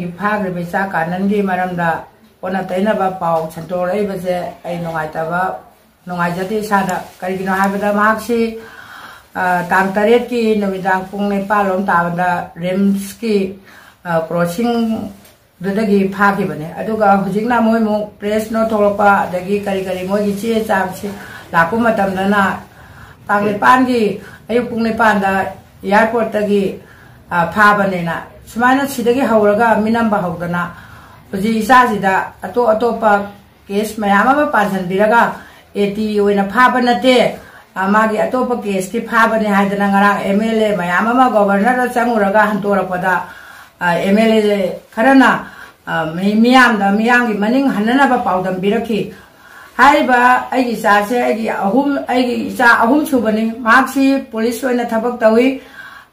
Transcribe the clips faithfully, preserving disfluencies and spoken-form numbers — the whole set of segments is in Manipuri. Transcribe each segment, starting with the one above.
ꯐꯥꯈ꯭ꯔꯤꯕ ꯏꯆꯥ ꯀꯥꯅꯟꯒꯤ ꯃꯔꯝꯗ ꯑꯣꯟꯅ ꯇꯩꯅꯕ ꯄꯥꯎ ꯁꯟꯗꯣꯔꯛꯏꯕꯁꯦ ꯑꯩ ꯅꯨꯡꯉꯥꯏꯇꯕ, ꯅꯨꯡꯉꯥꯏꯖꯗꯦ ꯏꯁꯥꯗ꯫ ꯀꯔꯤꯒꯤꯅꯣ ꯍꯥꯏꯕꯗ ꯃꯍꯥꯛꯁꯤ, ꯑ, ꯇꯥꯡ ꯇꯔꯦꯠꯀꯤ ꯅꯨꯃꯤꯗꯥꯡ ꯄꯨꯡ ꯅꯤꯄꯥꯜ ꯂꯣꯝ ꯇꯥꯕꯗ ꯔꯤꯝꯁꯀꯤ, ꯑ, ꯀ꯭ꯔꯣꯁꯤꯡꯗꯨꯗꯒꯤ ꯐꯥꯈꯤꯕꯅꯦ꯫ ꯑꯗꯨꯒ ꯍꯧꯖꯤꯛꯅ ꯃꯣꯏꯃꯨꯛ ꯄ꯭ꯔꯦꯁ ꯅꯣꯠ ꯊꯣꯛꯂꯛꯄ, ꯑꯗꯒꯤ ꯀꯔꯤ ꯀꯔꯤ ꯃꯣꯏꯒꯤ ꯆꯦ ꯆꯥꯡꯁꯤ ꯂꯥꯛꯄ ꯃꯇꯝꯗꯅ ꯇꯥꯡ ꯅꯤꯄꯥꯟꯒꯤ ꯑꯌꯨꯛ ꯄꯨꯡ ꯅꯤꯄꯥꯟꯗ ꯑꯦꯌꯥꯔꯄꯣꯔꯠꯇꯒꯤ, ꯑ, ꯐꯥꯕꯅꯦꯅ꯫ ꯁꯨꯃꯥꯏꯅ ꯁꯤꯗꯒꯤ ꯍꯧꯔꯒ ꯃꯤꯅꯝꯕ ꯍꯧꯗꯅ ꯍꯧꯖꯤꯛ ꯏꯆꯥꯁꯤꯗ ꯑꯇꯣꯞ ꯑꯇꯣꯞꯄ ꯀꯦꯁ ꯃꯌꯥꯝ ꯑꯃ ꯄꯥꯟꯁꯤꯟꯕꯤꯔꯒ ꯑꯦ ꯇꯤ ꯑꯣꯏꯅ ꯐꯥꯕ ꯅꯠꯇꯦ, ꯑ, ꯃꯥꯒꯤ ꯑꯇꯣꯞꯄ ꯀꯦꯁꯀꯤ ꯐꯥꯕꯅꯦ ꯍꯥꯏꯗꯅ ꯉꯔꯥꯡ ꯑꯦꯝ ꯑꯦꯜ ꯑꯦ ꯃꯌꯥꯝ ꯑꯃ ꯒꯣꯕꯔꯅꯔꯗ ꯆꯪꯉꯨꯔꯒ ꯍꯟꯇꯣꯔꯛꯄꯗ, ꯑ, ꯑꯦꯝ ꯑꯦꯜ ꯑꯦ ꯈꯔꯅ, ꯑ, ꯃꯤ-, ꯃꯤꯌꯥꯝꯗ, ꯃꯤꯌꯥꯝꯒꯤ ꯃꯅꯤꯡ ꯍꯟꯅꯅꯕ ꯄꯥꯎꯗꯝ ꯄꯤꯔꯛꯈꯤ꯫ ꯍꯥꯏꯔꯤꯕ ꯑꯩꯒꯤ ꯏꯆꯥꯁꯦ ꯑꯩꯒꯤ ꯑꯍꯨꯝ, ꯑꯩꯒꯤ ꯏꯆꯥ ꯑꯍꯨꯝ ꯁꯨꯕꯅꯤ꯫ ꯃꯍꯥꯛꯁꯤ ꯄꯨꯂꯤꯁ ꯑꯣꯏꯅ ꯊꯕꯛ ꯇꯧꯏ꯫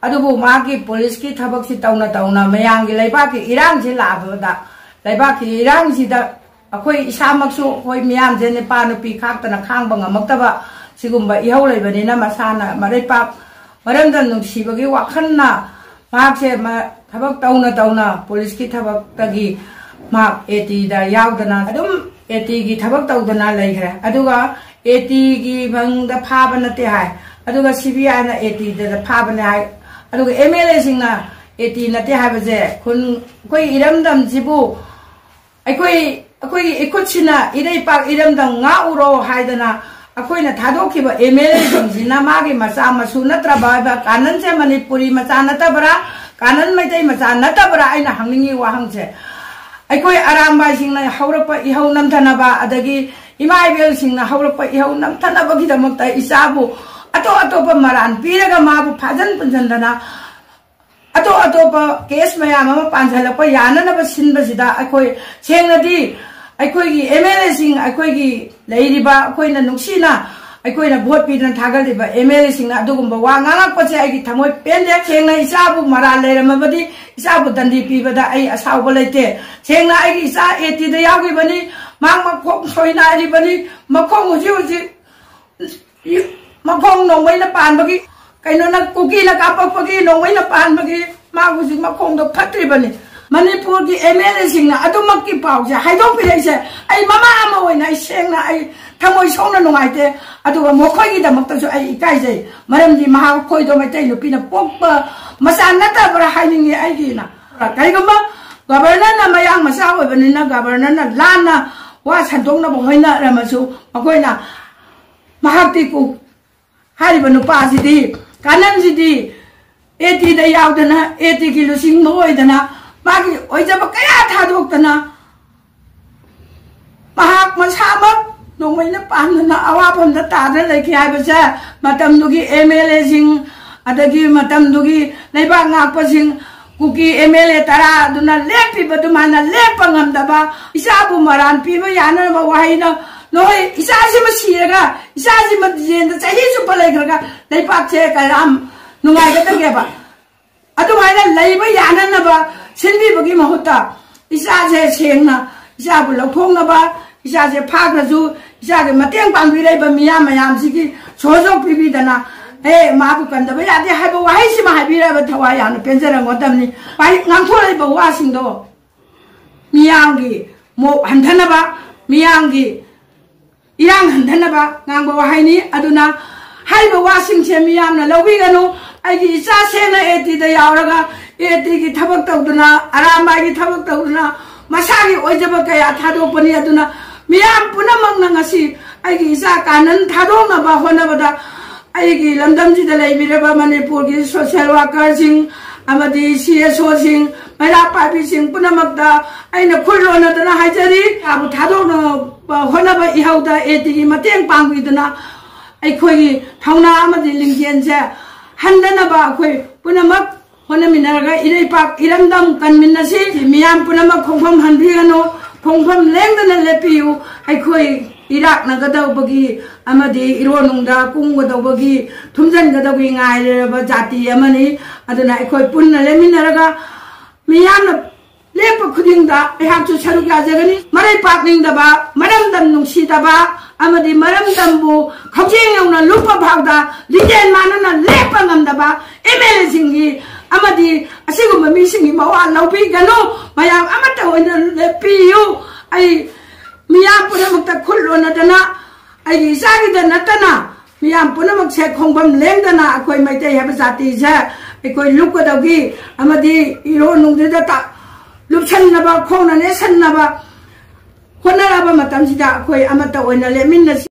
ꯑꯗꯨꯕꯨ ꯃꯍꯥꯛꯀꯤ ꯄꯨꯂꯤꯁꯀꯤ ꯊꯕꯛꯁꯤ ꯇꯧꯅ ꯇꯧꯅ ꯃꯌꯥꯝꯒꯤ ꯂꯩꯕꯥꯛꯀꯤ ꯏꯔꯥꯡꯁꯤ ꯂꯥꯛꯄꯗ, ꯂꯩꯕꯥꯛꯀꯤ ꯏꯔꯥꯡꯁꯤꯗ ꯑꯩꯈꯣꯏ ꯏꯁꯥꯃꯛꯁꯨ, ꯑꯩꯈꯣꯏ ꯃꯤꯌꯥꯝꯁꯦ ꯅꯨꯄꯥ ꯅꯨꯄꯤ ꯈꯥꯛꯇꯅ ꯈꯥꯡꯕ ꯉꯝꯃꯛꯇꯕ ꯁꯤꯒꯨꯝꯕ ꯏꯍꯧ ꯂꯩꯕꯅꯤꯅ ꯃꯁꯥꯅ ꯃꯔꯩꯄꯥꯛ ꯃꯔꯝꯗ ꯅꯨꯡꯁꯤꯕꯒꯤ ꯋꯥꯈꯜꯅ ꯃꯍꯥꯛꯁꯦ ꯃ-, ꯊꯕꯛ ꯇꯧꯅ ꯇꯧꯅ ꯄꯨꯂꯤꯁꯀꯤ ꯊꯕꯛꯇꯒꯤ ꯃꯍꯥꯛ ꯑꯦ ꯇꯤꯗ ꯌꯥꯎꯗꯅ ꯑꯗꯨꯝ ꯑꯦ ꯇꯤꯒꯤ ꯊꯕꯛ ꯇꯧꯗꯅ ꯂꯩꯈ꯭ꯔꯦ꯫ ꯑꯗꯨꯒ ꯑꯦ ꯇꯤꯒꯤ ꯃꯅꯨꯡꯗ ꯐꯥꯕ ꯅꯠꯇꯦ ꯍꯥꯏ, ꯑꯗꯨꯒ ꯁꯤ ꯕꯤ ꯑꯥꯏꯅ ꯑꯦ ꯇꯤꯗ ꯐꯥꯕꯅꯦ ꯍꯥꯏ, ꯑꯗꯨꯒ ꯑꯦꯝ ꯑꯦꯜ ꯑꯦꯁꯤꯡꯅ ꯑꯦ ꯇꯤ ꯅꯠꯇꯦ ꯍꯥꯏꯕꯁꯦ ꯈꯨꯟ-, ꯑꯩꯈꯣꯏ ꯏꯔꯝꯗꯝꯁꯤꯕꯨ ꯑꯩꯈꯣꯏ, ꯑꯩꯈꯣꯏꯒꯤ ꯏꯈꯨꯠꯁꯤꯅ ꯏꯔꯩꯄꯥꯛ ꯏꯔꯝꯗꯝ ꯉꯥꯛꯎꯔꯣ ꯍꯥꯏꯗꯅ ꯑꯩꯈꯣꯏꯅ ꯊꯥꯗꯣꯛꯈꯤꯕ ꯑꯦꯝ ꯑꯦꯜ ꯑꯦꯁꯤꯡꯁꯤꯅ ꯃꯥꯒꯤ ꯃꯆꯥ ꯃꯁꯨ ꯅꯠꯇ꯭ꯔꯕ ꯍꯥꯏꯕ ꯀꯥꯅꯟꯁꯦ ꯃꯅꯤꯄꯨꯔꯤ ꯃꯆꯥ ꯅꯠꯇꯕ꯭ꯔꯥ? ꯀꯥꯅꯟ ꯃꯩꯇꯩ ꯃꯆꯥ ꯅꯠꯇꯕ꯭ꯔꯥ? ꯑꯩꯅ ꯍꯪꯅꯤꯡꯉꯤ ꯋꯥꯍꯪꯁꯦ꯫ ꯑꯩꯈꯣꯏ ꯑꯔꯥꯝꯕꯥꯏꯁꯤꯡꯅ ꯍꯧꯔꯛꯄ ꯏꯍꯧ ꯅꯝꯊꯅꯕ, ꯑꯗꯒꯤ ꯏꯃꯥ ꯏꯕꯦꯜꯁꯤꯡꯅ ꯍꯧꯔꯛꯄ ꯏꯍꯧ ꯅꯝꯊꯅꯕꯒꯤꯗꯃꯛꯇ ꯏꯆꯥꯕꯨ ꯑꯇꯣꯞ ꯑꯇꯣꯞꯄ ꯃꯔꯥꯟ ꯄꯤꯔꯒ ꯃꯥꯕꯨ ꯐꯥꯖꯟ ꯄꯨꯟꯁꯤꯟꯗꯅ ꯑꯇꯣꯞ ꯑꯇꯣꯞꯄ ꯀꯦꯁ ꯃꯌꯥꯝ ꯑꯃ ꯄꯥꯟꯁꯤꯜꯂꯛꯄ ꯌꯥꯅꯅꯕ ꯁꯤꯟꯕꯁꯤꯗ ꯑꯩꯈꯣꯏ ꯁꯦꯡꯅꯗꯤ ꯑꯩꯈꯣꯏꯒꯤ ꯑꯦꯝ ꯑꯦꯜ ꯑꯦꯁꯤꯡ, ꯑꯩꯈꯣꯏꯒꯤ ꯂꯩꯔꯤꯕ, ꯑꯩꯈꯣꯏꯅ ꯅꯨꯡꯁꯤꯅ ꯑꯩꯈꯣꯏꯅ ꯚꯣꯠ ꯄꯤꯗꯨꯅ ꯊꯥꯒꯠꯂꯤꯕ ꯑꯦꯝ ꯑꯦꯜ ꯑꯦꯁꯤꯡꯅ ꯑꯗꯨꯒꯨꯝꯕ ꯋꯥ ꯉꯥꯡꯂꯛꯄꯁꯦ ꯑꯩꯒꯤ ꯊꯃꯣꯏ ꯄꯦꯟꯗꯦ꯫ ꯁꯦꯡꯅ ꯏꯆꯥꯕꯨ ꯃꯔꯥꯜ ꯂꯩꯔꯝꯃꯕꯗꯤ ꯏꯆꯥꯕꯨ ꯗꯟꯗꯤ ꯄꯤꯕꯗ ꯑꯩ ꯑꯁꯥꯎꯕ ꯂꯩꯇꯦ꯫ ꯁꯦꯡꯅ ꯑꯩꯒꯤ ꯏꯆꯥ ꯑꯦ ꯇꯤꯗ ꯌꯥꯎꯈꯤꯕꯅꯤ, ꯃꯍꯥꯛ ꯃꯈꯣꯡ ꯁꯣꯏꯅꯥꯏꯔꯤꯕꯅꯤ, ꯃꯈꯣꯡ ꯍꯧꯖꯤꯛ ꯍꯧꯖꯤꯛ ꯃꯈꯣꯡ ꯅꯣꯡꯃꯩꯅ ꯄꯥꯟꯕꯒꯤ, ꯀꯩꯅꯣꯅ, ꯀꯨꯀꯤꯅ ꯀꯥꯞꯄꯛꯄꯒꯤ ꯅꯣꯡꯃꯩꯅ ꯄꯥꯟꯕꯒꯤ ꯃꯥ ꯍꯧꯖꯤꯛ ꯃꯈꯣꯡꯗꯣ ꯐꯠꯇ꯭ꯔꯤꯕꯅꯤ꯫ ꯃꯅꯤꯄꯨꯔꯒꯤ ꯑꯦꯝ ꯑꯦꯜ ꯑꯦꯁꯤꯡꯅ ꯑꯗꯨꯃꯛꯀꯤ ꯄꯥꯎꯁꯦ ꯍꯥꯏꯗꯣꯛꯄꯤꯔꯛꯏꯁꯦ, ꯑꯩ ꯃꯃꯥ ꯑꯃ ꯑꯣꯏꯅ ꯑꯩ ꯁꯦꯡꯅ ꯑꯩ ꯊꯃꯣꯏ ꯁꯣꯛꯅ ꯅꯨꯡꯉꯥꯏꯇꯦ꯫ ꯑꯗꯨꯒ ꯃꯈꯣꯏꯒꯤꯗꯃꯛꯇꯁꯨ ꯑꯩ ꯏꯀꯥꯏꯖꯩ꯫ ꯃꯔꯝꯗꯤ ꯃꯍꯥꯛ ꯑꯩꯈꯣꯏꯗꯣ ꯃꯩꯇꯩ ꯅꯨꯄꯤꯅ ꯄꯣꯛꯄ ꯃꯆꯥ ꯅꯠꯇꯕ꯭ꯔꯥ ꯍꯥꯏꯅꯤꯡꯉꯤ ꯑꯩꯒꯤꯅ꯫ ꯀꯔꯤꯒꯨꯝꯕ ꯒꯕꯔꯅꯔꯅ ꯃꯌꯥꯡ ꯃꯆꯥ ꯑꯣꯏꯕꯅꯤꯅ ꯒꯕꯔꯅꯔꯅ ꯂꯥꯟꯅ ꯋꯥ ꯁꯟꯗꯣꯛꯅꯕ ꯍꯣꯠꯅꯔꯝꯃꯁꯨ, ꯃꯈꯣꯏꯅ ꯃꯍꯥꯛꯇꯤ ꯀꯨ-, ꯍꯥꯏꯔꯤꯕ ꯅꯨꯄꯥꯁꯤꯗꯤ, ꯀꯥꯅꯟꯁꯤꯗꯤ ꯑꯦ ꯇꯤꯗ ꯌꯥꯎꯗꯅ, ꯑꯦ ꯇꯤꯒꯤ ꯂꯨꯆꯤꯡꯕ ꯑꯣꯏꯗꯅ, ꯃꯥꯒꯤ ꯑꯣꯏꯖꯕ ꯀꯌꯥ ꯊꯥꯗꯣꯛꯇꯅ, ꯃꯍꯥꯛ ꯃꯁꯥꯃꯛ ꯅꯣꯡꯃꯩꯅ ꯄꯥꯟꯗꯅ ꯑꯋꯥꯐꯝꯗ ꯇꯥꯗꯅ ꯂꯩꯈꯤ ꯍꯥꯏꯕꯁꯦ ꯃꯇꯝꯗꯨꯒꯤ ꯑꯦꯝ ꯑꯦꯜ ꯑꯦꯁꯤꯡ, ꯑꯗꯒꯤ ꯃꯇꯝꯗꯨꯒꯤ ꯂꯩꯕꯥꯛ ꯉꯥꯛꯄꯁꯤꯡ, ꯀꯨꯀꯤ ꯑꯦꯝ ꯑꯦꯜ ꯑꯦ ꯇꯔꯥ ꯑꯗꯨꯅ ꯂꯦꯞꯄꯤꯕ ꯑꯗꯨꯃꯥꯏꯅ ꯂꯦꯞꯄ ꯉꯝꯗꯕ, ꯏꯆꯥꯕꯨ ꯃꯔꯥꯟ ꯄꯤꯕ ꯌꯥꯅꯅꯕ ꯋꯥꯍꯩꯅ, ꯅꯣꯏ ꯏꯆꯥꯁꯤꯃ ꯁꯤꯔꯒ, ꯏꯆꯥꯁꯤꯃ ꯖꯦꯜꯗ ꯆꯍꯤ ꯆꯨꯞꯄ ꯂꯩꯈ꯭ꯔꯒ ꯂꯩꯕꯥꯛꯁꯦ ꯀꯌꯥꯝ ꯅꯨꯡꯉꯥꯏꯒꯗꯒꯦꯕ? ꯑꯗꯨꯃꯥꯏꯅ ꯂꯩꯕ ꯌꯥꯅꯅꯕ ꯁꯤꯟꯕꯤꯕꯒꯤ ꯃꯍꯨꯠꯇ, ꯏꯆꯥꯁꯦ ꯁꯦꯡꯅ, ꯏꯆꯥꯕꯨ ꯂꯧꯊꯣꯛꯅꯕ, ꯏꯆꯥꯁꯦ ꯐꯥꯈ꯭ꯔꯁꯨ, ꯏꯆꯥꯒꯤ ꯃꯇꯦꯡ ꯄꯥꯡꯕꯤꯔꯛꯏꯕ ꯃꯤꯌꯥꯝ ꯃꯌꯥꯝꯁꯤꯒꯤ ꯁꯍꯣꯖꯣꯛ ꯄꯤꯕꯤꯗꯅ, "ꯍꯦ, ꯃꯥꯕꯨ ꯀꯟꯗꯕ ꯌꯥꯗꯦ" ꯍꯥꯏꯕ ꯋꯥꯍꯩꯁꯤꯃ ꯍꯥꯏꯕꯤꯔꯕ ꯊꯋꯥꯏ ꯌꯥꯝꯅ ꯄꯦꯟꯖꯔꯝꯒꯗꯕꯅꯤ꯫ ꯋꯥꯍꯩ ꯉꯥꯡꯊꯣꯔꯛꯏꯕ ꯋꯥꯁꯤꯡꯗꯣ ꯃꯤꯌꯥꯝꯒꯤ ꯃꯣꯛ ꯍꯟꯊꯅꯕ, ꯃꯤꯌꯥꯝꯒꯤ ꯏꯔꯥꯡ ꯍꯟꯊꯅꯕ ꯉꯥꯡꯕ ꯋꯥꯍꯩꯅꯤ꯫ ꯑꯗꯨꯅ ꯍꯥꯏꯔꯤꯕ ꯋꯥꯁꯤꯡꯁꯦ ꯃꯤꯌꯥꯝꯅ ꯂꯧꯕꯤꯒꯅꯨ꯫ ꯑꯩꯒꯤ ꯏꯆꯥ ꯁꯦꯡꯅ ꯑꯦ ꯇꯤꯗ ꯌꯥꯎꯔꯒ, ꯑꯦ ꯇꯤꯒꯤ ꯊꯕꯛ ꯇꯧꯗꯨꯅ, ꯑꯔꯥꯝꯕꯥꯏꯒꯤ ꯊꯕꯛ ꯇꯧꯗꯨꯅ, ꯃꯁꯥꯒꯤ ꯑꯣꯏꯖꯕ ꯀꯌꯥ ꯊꯥꯗꯣꯛꯄꯅꯤ꯫ ꯑꯗꯨꯅ ꯃꯤꯌꯥꯝ ꯄꯨꯝꯅꯃꯛꯅ ꯉꯁꯤ ꯑꯩꯒꯤ ꯏꯆꯥ ꯀꯥꯅꯟ ꯊꯥꯗꯣꯛꯅꯕ ꯍꯣꯠꯅꯕꯗ, ꯑꯩꯒꯤ ꯂꯝꯗꯝꯁꯤꯗ ꯂꯩꯕꯤꯔꯕ ꯃꯅꯤꯄꯨꯔꯒꯤ ꯁꯣꯁꯤꯌꯦꯜ ꯋꯥꯀꯔꯁꯤꯡ ꯑꯃꯗꯤ ꯁꯤ ꯑꯦꯁ ꯑꯣꯁꯤꯡ, ꯃꯩꯔꯥ ꯄꯥꯏꯕꯤꯁꯤꯡ ꯄꯨꯝꯅꯃꯛꯇ ꯑꯩꯅ ꯈꯨꯜ ꯂꯣꯟꯅꯗꯅ ꯍꯥꯏꯖꯔꯤ꯫ ꯏꯆꯥꯕꯨ ꯊꯥꯗꯣꯛꯅꯕ ꯍꯣꯠꯅꯕ ꯏꯍꯧꯗ ꯑꯦ ꯇꯤꯒꯤ ꯃꯇꯦꯡ ꯄꯥꯡꯕꯤꯗꯨꯅ ꯑꯩꯈꯣꯏꯒꯤ ꯊꯧꯅꯥ ꯑꯃꯗꯤ ꯂꯤꯡꯖꯦꯜꯁꯦ ꯍꯟꯗꯅꯕ ꯑꯩꯈꯣꯏ ꯄꯨꯝꯅꯃꯛ ꯍꯣꯠꯅꯃꯤꯟꯅꯔꯒ ꯏꯔꯩꯄꯥꯛ ꯏꯔꯝꯗꯝ ꯀꯟꯃꯤꯟꯅꯁꯤ꯫ ꯃꯤꯌꯥꯝ ꯄꯨꯝꯅꯃꯛ ꯈꯣꯡꯐꯝ ꯍꯟꯕꯤꯒꯅꯨ, ꯈꯣꯡꯐꯝ ꯂꯦꯡꯗꯅ ꯂꯦꯞꯄꯤꯌꯨ꯫ ꯑꯩꯈꯣꯏ ꯏꯔꯥꯛꯅꯒꯗꯧꯕꯒꯤ ꯑꯃꯗꯤ ꯏꯔꯣꯟꯅꯨꯡꯗ ꯀꯨꯝꯒꯗꯧꯕꯒꯤ, ꯊꯨꯝꯖꯤꯟꯒꯗꯧꯕꯒꯤ ꯉꯥꯏꯔꯕ ꯖꯥꯇꯤ ꯑꯃꯅꯤ꯫ ꯑꯗꯨꯅ ꯑꯩꯈꯣꯏ ꯄꯨꯟꯅ ꯂꯦꯞꯃꯤꯟꯅꯔꯒ ꯃꯤꯌꯥꯝꯅ ꯂꯦꯞꯄ ꯈꯨꯗꯤꯡꯗ ꯑꯩꯍꯥꯛꯁꯨ ꯁꯔꯨꯛ ꯌꯥꯖꯒꯅꯤ꯫ ꯃꯔꯩ ꯄꯥꯛꯅꯤꯡꯗꯕ, ꯃꯔꯝꯗꯝ ꯅꯨꯡꯁꯤꯗꯕ ꯑꯃꯗꯤ ꯃꯔꯝꯗꯝꯕꯨ ꯈꯧꯖꯦꯡ ꯌꯧꯅ ꯂꯨꯞꯄ ꯐꯥꯎꯗ ꯂꯤꯡꯖꯦꯜ ꯃꯥꯟꯅꯅ ꯂꯦꯞꯄ ꯉꯝꯗꯕ ꯑꯦꯝ ꯑꯦꯜ ꯑꯦꯁꯤꯡꯒꯤ ꯑꯃꯗꯤ ꯑꯁꯤꯒꯨꯝꯕ ꯃꯤꯁꯤꯡꯒꯤ ꯃꯋꯥ ꯂꯧꯕꯤꯒꯅꯨ꯫ ꯃꯌꯥꯝ ꯑꯃꯠꯇ ꯑꯣꯏꯅ ꯂꯦꯞꯄꯤꯌꯨ꯫ ꯑꯩ ꯃꯤꯌꯥꯝ ꯄꯨꯝꯅꯃꯛꯇ ꯈꯨꯜ ꯂꯣꯟꯅꯗꯅ, ꯑꯩꯒꯤ ꯏꯆꯥꯒꯤꯗ ꯅꯠꯇꯅ ꯃꯤꯌꯥꯝ ꯄꯨꯝꯅꯃꯛꯁꯦ ꯈꯣꯡꯐꯝ ꯂꯦꯡꯗꯅ ꯑꯩꯈꯣꯏ ꯃꯩꯇꯩ ꯍꯥꯏꯕ ꯖꯥꯇꯤꯁꯦ ꯑꯩꯈꯣꯏ ꯂꯨꯞꯀꯗꯧꯒꯤ ꯑꯃꯗꯤ ꯏꯔꯣꯟ ꯅꯨꯡꯗꯨꯗ ꯇ-, ꯂꯨꯞꯁꯟꯅꯕ, ꯈꯣꯡꯅ ꯅꯦꯠꯁꯟꯅꯕ ꯍꯣꯠꯅꯔꯛꯑꯕ ꯃꯇꯝꯁꯤꯗ ꯑꯩꯈꯣꯏ ꯑꯃꯠꯇ ꯑꯣꯏꯅ ꯂꯦꯞꯃꯤꯟꯅꯁꯤ꯫